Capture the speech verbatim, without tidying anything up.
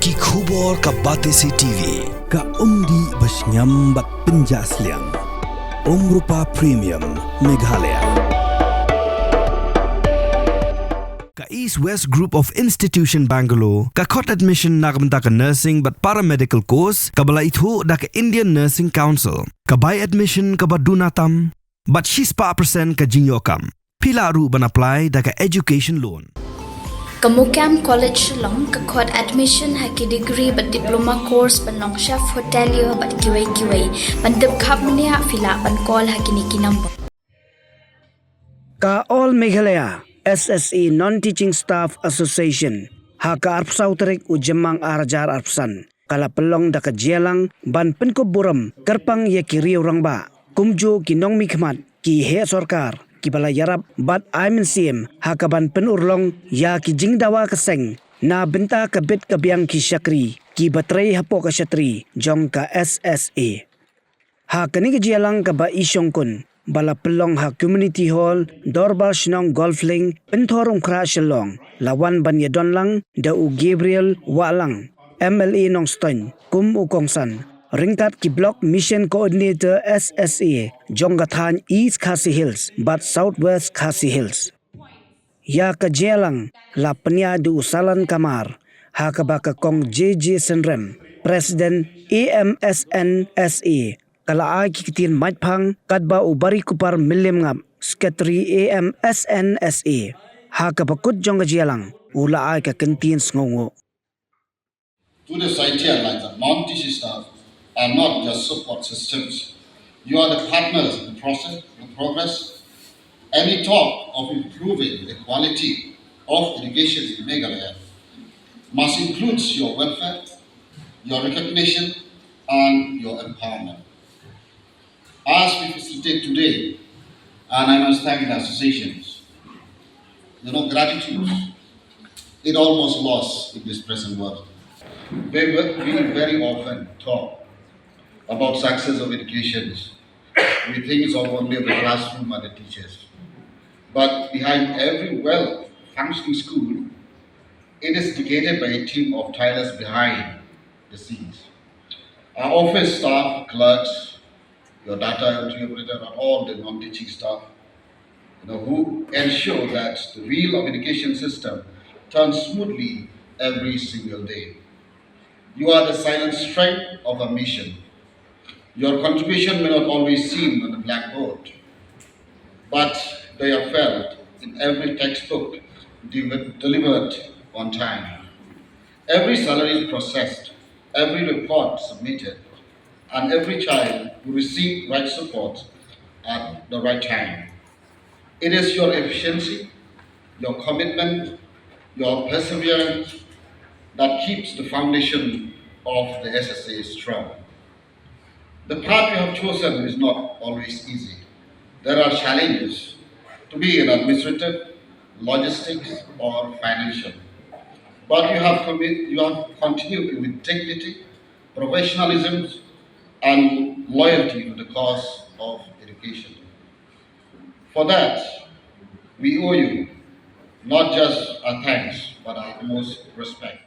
Ki khubor ka Batesi T V, ka umdih ba shngiam bad pynjah sliang. Umrupa Premium, Meghalaya. Ka East West Group of Institution Bangalore, ka khot admission na ka bynta ka nursing bad paramedical course, kaba la ithuh da ka Indian Nursing Council, ka bai admission kaba duna tam, bad shispah percent ka jingïoh kam. Phi lah ruh ban apply da ka education loan. Ka MOKAM College Shillong ka khot admission ha ki degree bad diploma course ban long chef hotelier bad kiwei kiwei. Ban tip khapmniah phi lah ban call ha kine ki number. Ka All Meghalaya S S A Non-Teaching Staff Association ha ka arphew saw tarik u Jymmang ar hajar arphew san ka la pynlong da ka jingïalang ban pynkup burom kyrpang ïa ki riew rangbah kumjuh ki nongmihkhmat, ki heh sorkar kiba la ïarap bad ai mynsiem ha kaban pynurlong ïa ki jingdawa ka seng na bynta ka bit ka biang ki shakri kiba trei hapoh ka shatri jong ka S S A. Ha kane ka jingïalang kaba i shongkun ba la pynlong ha Community Hall, Dorbar Shnong Golf Link, Pynthorumkhrah Shillong, la wan ban ïadon lang da u Gabriel Wahlang, M L A Nongstoiñ, kum u kongsan, ryngkat ki Block Mission Coordinator S S A jong ka thaiñ East Khasi Hills bad South West Khasi Hills. Ïa ka jingïalang la pynïaid da u Salan Kamar, ha kaba ka kong J J Synrem, President A M S N S A, ka la ai ki ktien maitphang, katba u Barikupar Mylliemngap, Secretary A M S N S A, ha kaba kut jong ka jingïalang u la ai ka kyntien sngewnguh. To the society at large, that non-teaching staff are not just support systems. You are the partners in the process, the progress. Any talk of improving the quality of education in Meghalaya must include your welfare, your recognition, and your empowerment. As we facilitate today, and I must thank the associations, you know, gratitude, it almost lost in this present world. We, we very often talk about success of education. We think it's all only the classroom and the teachers. But behind every well-functioning school, it is dictated by a team of tireless behind the scenes. Our office staff, clerks, your data entry operator, and all the non-teaching staff, you know, who ensure that the wheel of education system turns smoothly every single day. You are the silent strength of our mission. Your contribution may not always seen on the blackboard, but they are felt in every textbook de- delivered on time, every salary processed, every report submitted, and every child who received right support at the right time. It is your efficiency, your commitment, your perseverance that keeps the foundation of the S S A strong. The path you have chosen is not always easy. There are challenges, to be in administrative, logistics, or financial. But you have, commi- you have continued with dignity, professionalism, and loyalty to the cause of education. For that, we owe you not just our thanks, but our utmost respect.